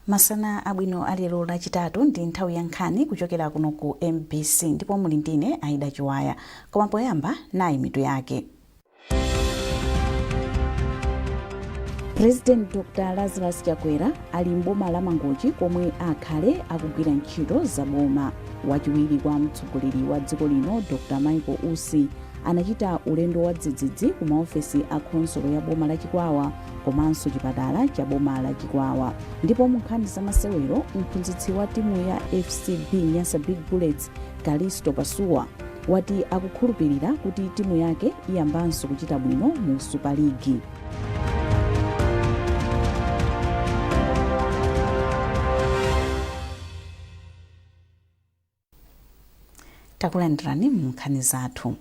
Masana abwino alero Lachitatu, ndi nthawi ya nkhani kuchokera kuno ku MBC, ndipo muli ndine Aida Chiwaya. Koma poyamba, nayi mitu yake. President Dr Lazarus Chakwera ali m'boma la Mangochi komwe akhale akugwira ntchito za boma. Wachiwiri kwa mtsogoleri wa dziko lino Dr Michael Usi anachita ulendo wa dzidzidzi ku maofesi a khonsolo ya boma la Chikwawa komanso chipatala cha boma la Chikwawa. Ndipo mu nkhani za masewero, mphunzitsi wa timu ya FCB Nyasa Big Bullets Kalisto Pasuwa wati akukhulupirira kuti timu yake iyambanso kuchita bwino mu Super League. Takulandirani mu nkhani zathu.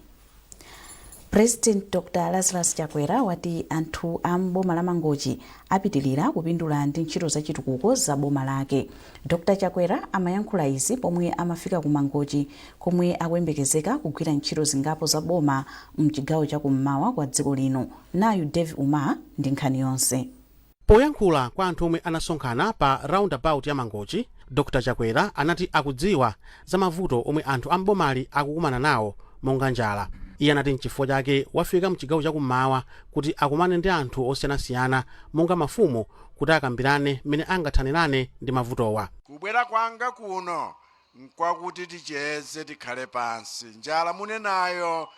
President Dr Lazarus Chakwera wati anthu a m'boma la Mangochi apitilira kupindula ndi ntchito za chitukuko za boma lake. Dr Chakwera amayankhula izi pomwe amafika ku Mangochi komwe akuyembekezeka kugwira ntchito zingapo za boma mchigawo cha kummawa kwa dziko lino. Nayu Dave Umar ndi nkhani yonse. Poyankhula kwa anthu omwe anasonkhana pa roundabout ya Mangochi, Dr Chakwera anati akudziwa za mavuto omwe anthu a m'bomali akukumana nawo monga njala. Iye anati nchifukwa chake wafika mchigawo chakummawa kuti akumane ndi anthu osiyanasiyana monga mafumu kuti akambirane mmene angathanirane ndi mavutowa. Kubwera kwanga kuno nkwakuti ticheze, tikhale pansi. Njala munenayo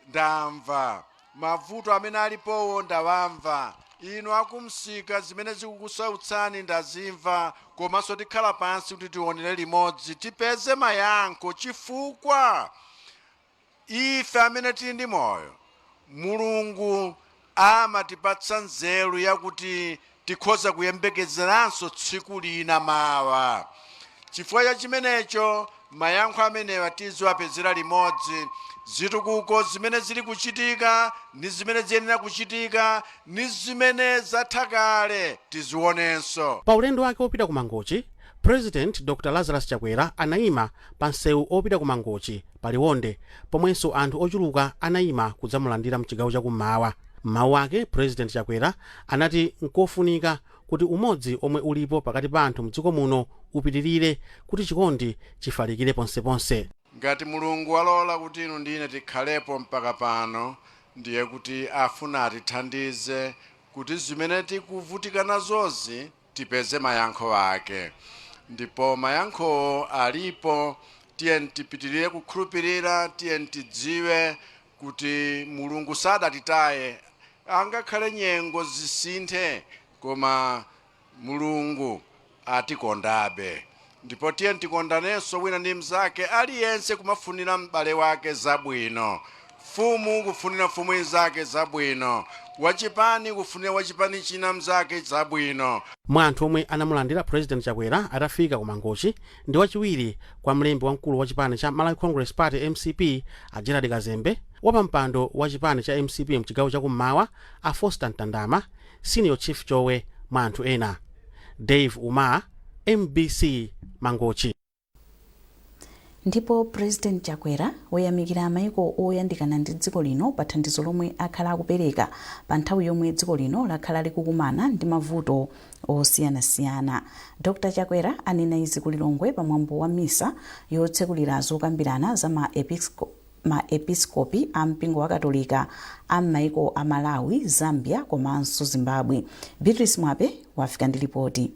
ndamva, mavuto amene alipowo ndawamva, inu akumsika zimene zikukusautsani ndazimva, komanso tikhala pansi kuti tionere limodzi, tipeze mayankho, chifukwa ife amene tili ndi moyo, Mulungu amatipatsa nzeru yakuti tikhoza kuyembekezeranso tsiku lina mawa. Chifukwa cha chimenecho, mayankho amenewa tiziwapezera limodzi. Zitukuko zimene zili kuchitika ndi zimene ziyenera kuchitika ndi zimene zatha kale tizionenso. Pa ulendo wake wopita ku Mangochi, President Dr Lazarus Chakwera anayima pa msewu opita ku Mangochi pa Liwonde pomwenso anthu ochuluka anayima kudzamulandira mchigawo chakummawa. M'mawu ake, President Chakwera anati nkofunika kuti umodzi omwe ulipo pakati pa anthu mdziko muno upitirire kuti chikondi chifalikire ponseponse. Ngati Mulungu walola kuti inu ndi ine tikhalepo mpaka pano, ndiye kuti afuna atithandize kuti zimene tikuvutika nazozi tipeze mayankho ake. Ndipo mayankhowo alipo. Tiyeni tipitirire kukhulupirira, tiyeni tidziwe kuti Mulungu sadatitaye. Angakhale nyengo zisinthe, koma Mulungu atikondabe. Ndipo tiyeni tikondanenso wina ndi mnzake, aliyense kumafunira m'bale wake zabwino. Mfumu kufunira mfumu inzake zabwino, wachipani kufunira wachipani china mnzake zabwino. Mwa anthu omwe anamulandira President Chakwera atafika ku Mangochi ndi wachiwiri kwa mlembi wamkulu wa chipani cha Malawi Congress Party MCP a Gerald Kazembe, wapampando wa chipani cha MCP mchigawo chakummawa a Foster Mtandama, Senior Chief Chowe, mwa anthu ena. Dave Umar, MBC, Mangochi. Ndipo President Chakwera wayamikira maiko oyandikana ndi dziko lino pa thandizo lomwe akhala akupereka pa nthawi yomwe dziko lino lakhala likukumana ndi mavuto osiyanasiyana. Dr Chakwera anena izi ku Lilongwe pa mwambo wa misa yotsekulira zokambirana za ma episkopi a mpingo wa Katolika a m'maiko a Malawi, Zambia komanso Zimbabwe. Beatrice Mwape wafika ndi lipoti.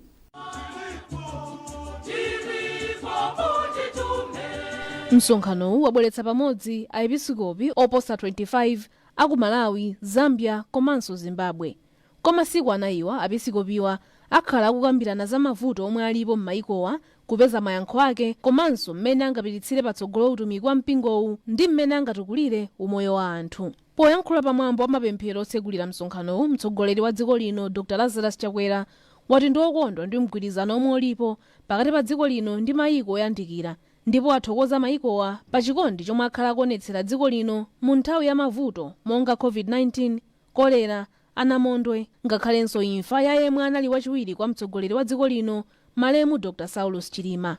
Msonkhanowu wabweretsa pamodzi aepiskopi oposa 25 aku Malawi, Zambia komanso Zimbabwe. Kwa masiku anayiwa, aepiskopiwa akhala akukambirana za mavuto omwe alipo m'mayikowa, kupeza mayankho ake komanso mmene angapititsire patsogolo utumiki wa mpingowu ndi mmene angatukulire umoyo wa anthu. Poyankhula pamwambo wa mapemphero otsegulira msonkhanowu, mtsogoleri wa dziko lino Dr Lazarus Chakwera wati ndi okondwa ndi mgwirizano omwe ulipo pakati pa dziko lino ndi mayiko oyandikira, ndipo athokoza mayikowa pa chikondi chomwe akhala akuonetsera dziko lino mu nthawi ya mavuto monga COVID-19, kolera, anamondwe, ngakhalenso imfa ya yemwe anali wachiwiri kwa mtsogoleri wa dziko lino malemu Dr Saulos Chilima.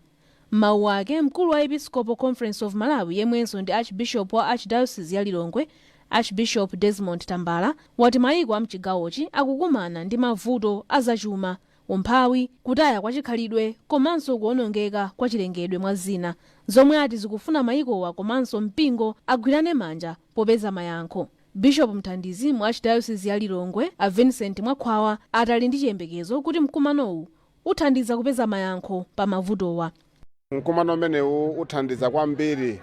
M'mawu ake, mkulu wa Episcopal Conference of Malawi yemwenso ndi Archbishop wa Archdiocese ya Lilongwe, Archbishop Desmond Tambala, wati mayiko a mchigawochi akukumana ndi mavuto a zachuma. Umphawi, kutaya kwa chikhalidwe komanso kuwonongeka kwa chilengedwe mwa zina, zomwe ati zikufuna mayikowa komanso mpingo agwirane manja popeza mayankho. Bishop mthandizi mu Archdiocese ya Lilongwe, a Vincent Mwakhwawa, atali ndi chiyembekezo kuti mkumanowu uthandiza kupeza mayankho pa mavutowa. Mkumano umenewu uthandiza kwambiri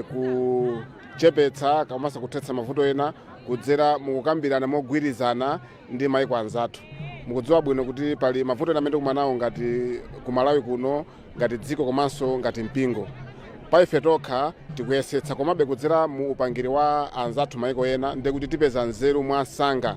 kuchepetsa komanso kuthetsa mavuto ena kudzera mukukambirana mogwirizana ndi maiko anzathu. Mukudziwa bwino kuti pali mavuto ena amene tikumana nawo ngati ku Malawi kuno, ngati dziko komanso ngati mpingo. Pa ife tokha tikuyesetsa, komabe kudzera mu upangiri wa anzathu maiko ena ndiye kuti tipeza nzeru mwansanga,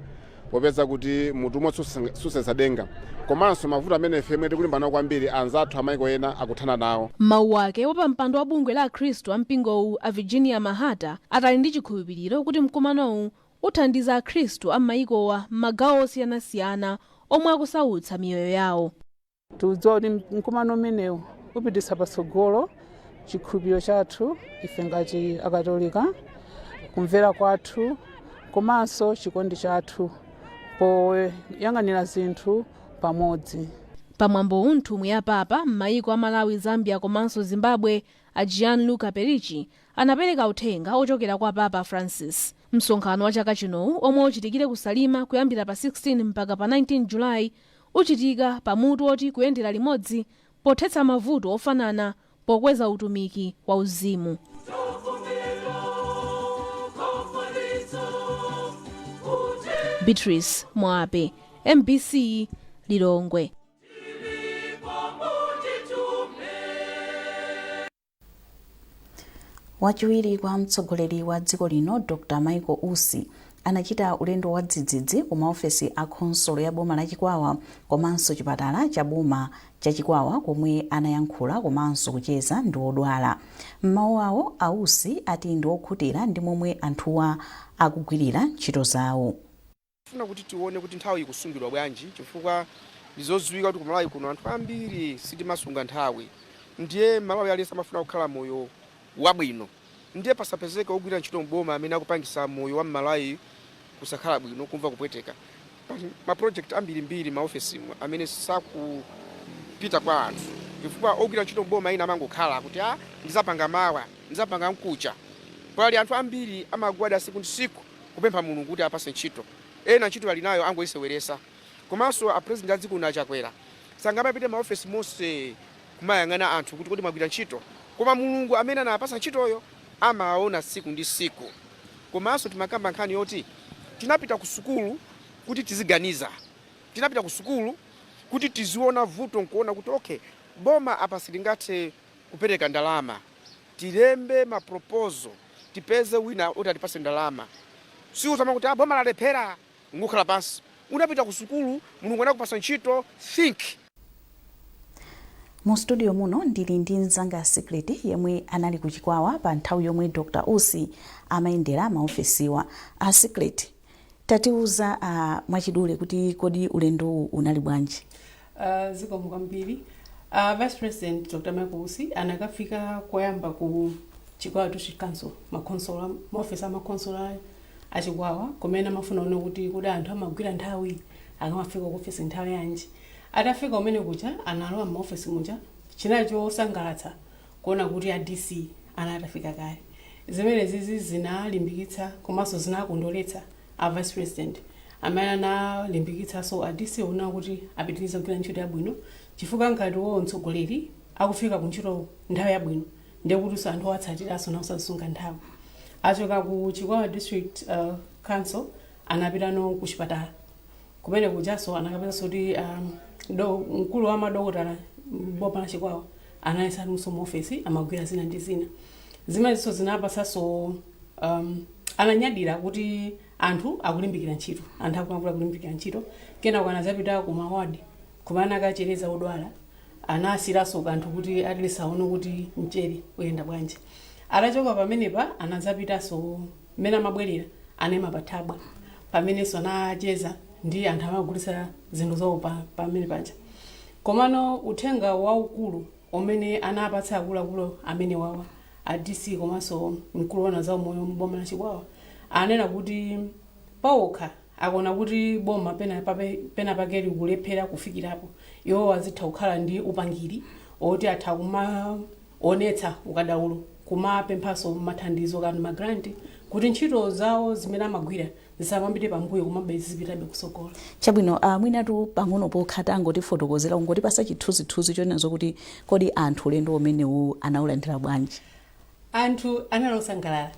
popeza kuti mutu umodzi susenza denga, komanso mavuto amene ife mwe tikulimbana nawo kwambiri, anzathu amaiko ena akuthana nawo. Mawu ake, wapampando wa bungwe la Akhristu a mpingowu, a Virginia Mahata, atali ndi chikhulupiriro kuti mkumanowu uthandiza Akhristu a m'mayikowa m'magawo osiyanasiyana omwe akusautsa miyoyo yawo. Tikudziwa kuti mkumano umenewu upititsa patsogolo chikhulupiriro chathu ife ngati Akatolika, kumvera kwathu komanso chikondi chathu poyang'anira zinthu pamodzi. Pamwambowu, nthumwi ya Papa m'mayiko a Malawi, Zambia komanso Zimbabwe, a Gianluca Perici, anapereka uthenga ochokera kwa Papa Francis. Msonkhano wa chaka chinowu, omwe uchitikire kuSalima kuyambira pa 16 mpaka pa 19 Julayi, uchitika pamutu oti "Kuyendera limodzi pothetsa mavuto ofanana pokweza utumiki wa uzimu". Beatrice Mwape, MBC, Lilongwe. Wachiwiri kwa mtsogoleri wa dziko lino, Dr Michael Usi, anachita ulendo wa dzidzidzi ku maofesi a khonsolo ya boma la Chikwawa komanso chipatala cha boma cha Chikwawa, komwe anayankhula komanso kucheza ndi odwala. M'mawu awo, Ausi ati ndi okhutira ndi momwe anthuwa akugwirira ntchito zawo. Funa kuti tione kuti nthawi ikusungidwa bwanji, chifukwa ndizodziwika kuti kumalawi kuno anthu ambiri sitimasunga nthawi. Ndiye Malawi aliyense amafuna kukhala moyo wabwino, ndiye pasapezeke ogwira ntchito mboma amene akupangisa moyo wa Mmalawi kusakhala bwino, kumva kupweteka. Ma project ambirimbiri maofesimu amene sakupita kwa anthu chifukwa ogwira ntchito mboma ina amangokhala kuti, "A, ndizapanga mawa, ndizapanga mkucha." Pali anthu ambiri amagwada siku ndi siku kupempha Mulungu kuti apase ntchito. Ena ntchito ali nayo angoyiseweresa. Komanso a President a dziko lino Achakwera sangamapite maofesi monse kumayang'ana anthu kuti kodi mwagwira ntchito, koma Mulungu amene anapasa ntchitoyo amaona siku ndi siku. Komanso timakamba nkhani yoti tinapita ku sukulu kuti tiziganiza, tinapita ku sukulu kuti tiziona vuto nkuona kuti, okay, boma apa silingathe kupereka ndalama, tilembe ma proposal, tipeze wina oti atipase ndalama. Siutama kuti, "Ah, boma lalephera," ngukhala pansi. Unapita ku sukulu, Mulungu anakupasa ntchito, think. Mu studio muno ndili ndi mzanga Secret, yemwe anali ku Chikwawa pa nthawi yomwe Dr Usi amayendera maofesiwa. A Secret, tatiuza mwachidule kuti kodi ulendowu unali bwanji? Zikomo kwambiri. Vice President Dr Michael Usi anakafika koyamba ku Chikwawa District Council, makhonsolo, maofesi amakhonsolo achikwawa, kumene amafuna kuona kuti kodi anthu amagwira nthawi, akamafika ku ofesi nthawi yanji. Atafika kumene kuja, analowa m'maofesi muja. Chinali chosangalatsa kuona kuti a DC anali atafika kale. Zimene zizi zinalimbikitsa komanso zinakondweretsa a Vice President, amene analimbikitsanso a DC ona kuti apitirize kugwira ntchito yabwino, chifukwa ngati wo mtsogoleri akufika ku ntchito nthawi yabwino, ndiye kuti anthu owatsatiranso nawo sazisunga nthawi. Achoka ku Chikwawa District Council, anapitano ku chipatala. Kumene kujaso anakapezanso kuti mkulu wa madokotala mboma la Chikwawa analisanso mu ofesi, amagwira zina ndi zina. Zimenezo zinapasanso ananyadira kuti anthu akulimbikira ntchito, anthu akuluakulu akulimbikira ntchito. Kenako anazapita ku mawadi kumene anakachereza odwala, anasiranso kanthu kuti at least aone kuti mchere uyenda bwanji. Atachoka pamenepa, anazapitanso, mmene amabwerera anayima pathabwa, pamenenso anacheza ndi anthu amagulitsa zinthu zawo pamene paja. Komano uthenga waukulu umene anapatsa akuluakulu amene wawa, a DC komanso mkulu wa za umoyo mboma la Chikwawa, anena kuti pawokha Akaona kuti boma pena pake likulephera kufikirapo, iwo azitha kukhala ndi upangiri oti atha kumaonetsa ukadaulo, kumapemphanso mathandizo kapena magranti kuti ntchito zawo zimene amagwira zisamapite pambuyo komabe zizipitabe kutsogolo. Chabwino, mwinatu pang'ono pokha tangotifotokozera, ungotipasa chithunzithunzi chonena zokuti kodi anthu ulendo umenewu anawulandira bwanji? Anthu anali osangalala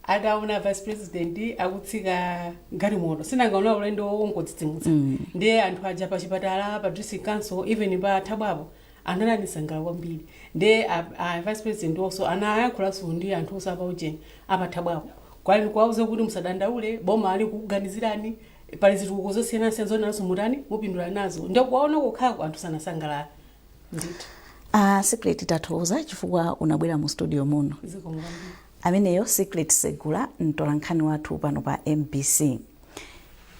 ataona vice president akutsika galimoto. Sinangaona ulendo wongodzidzimutsa. Ndiye anthu aja pa chipatala, pa district council, even pa Thabwapo, anthu analisangalala kwambiri. Ndiye a vice president also anayankhulanso ndi anthu onse apa ujeni apa Thabwapo, kwali kuwauza kuti musadandaule, boma ali kukuganizirani, pali zitukuko zosiyanasiyana zonanso mutani mupindula nazo. Ndiye kuwaona kokhako anthu sanasangalala ndithu. Secret, tathokoza chifukwa unabwera mu studio muno. Zikomo kwambiri. Ameneyo Secret Segula, mtolankhani wathu pano pa MBC.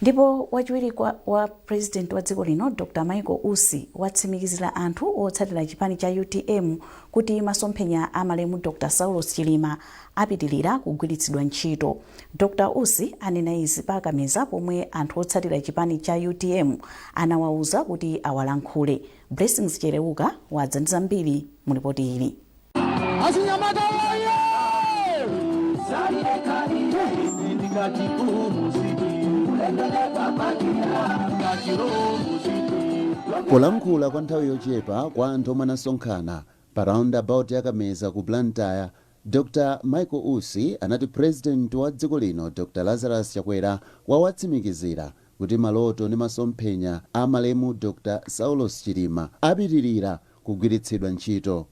Ndipo wachiwiri wa president wa dziko lino Dr Michael Usi watsimikizira anthu otsatira chipani cha UTM kuti masomphenya a malemu Dr Saulos Chilima apitilira kugwiritsidwa ntchito. Dr Usi anena izi pa Kameza pomwe anthu otsatira chipani cha UTM anawauza kuti awalankhule. Blessings Chereuka wadza ndi zambiri mu ripoti ili. Achinyamata woye! Polankhula kwa nthawi yochepa kwa anthu omwe anasonkhana pa roundabout ya Kameza ku Blantyre, Dr Michael Usi anati President wa dziko lino Dr Lazarus Chakwera wawatsimikizira kuti maloto ndi masomphenya a malemu Dr Saulos Chilima apitirira kugwiritsidwa ntchito.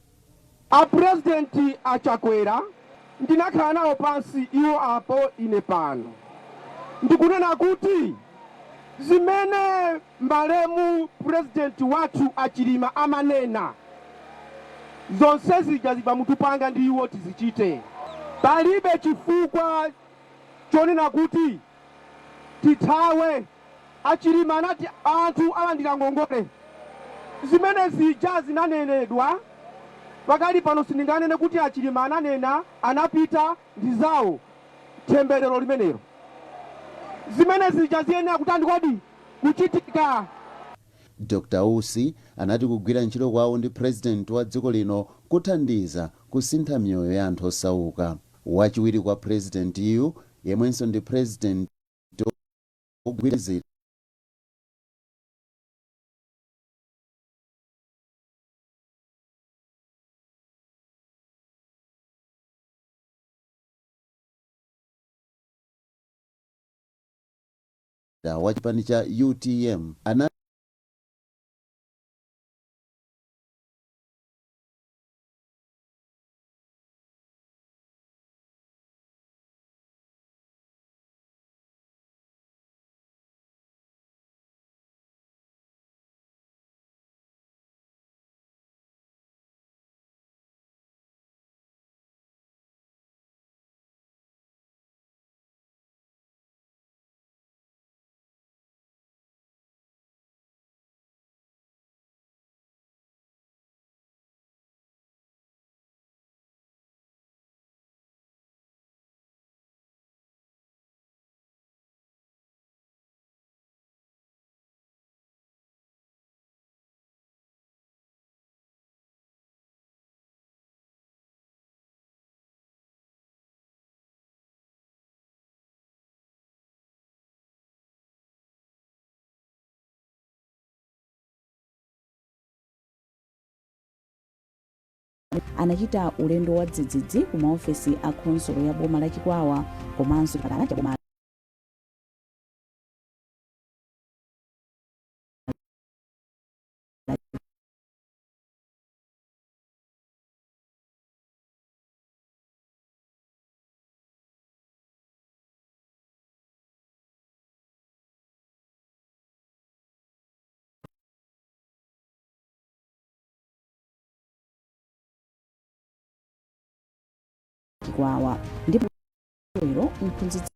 Apurezidenti aChakwera ndinakhala nawo pansi, iwo apo ine pano, ndikunena kuti zimene malemu purezidenti wathu aChilima amanena zonse zija zipamutupanga ndi iwo tizichite. Palibe chifukwa chonena kuti tithawe. AChilima anati anthu alandira ngongole, zimene zija zinanenedwa. Pakali pano sindinganene kuti aChilima ananena, anapita ndi zawo, temberero limenelo. Zimene zija ziyenera kutani kodi? Kuchitika. Dr Usi anati kugwira ntchito kwawo ndi president wa dziko lino kuthandiza kusintha miyoyo ya anthu osauka. Wachiwiri kwa president yu, yemwenso ndi president ogwirizira wa chipani cha UTM, anati Anachita ulendo wa dzidzidzi ku maofesi a khonsolo ya boma la Chikwawa komanso chipatala cha boma la Chikwawa. Ndipo lero mphunzitsi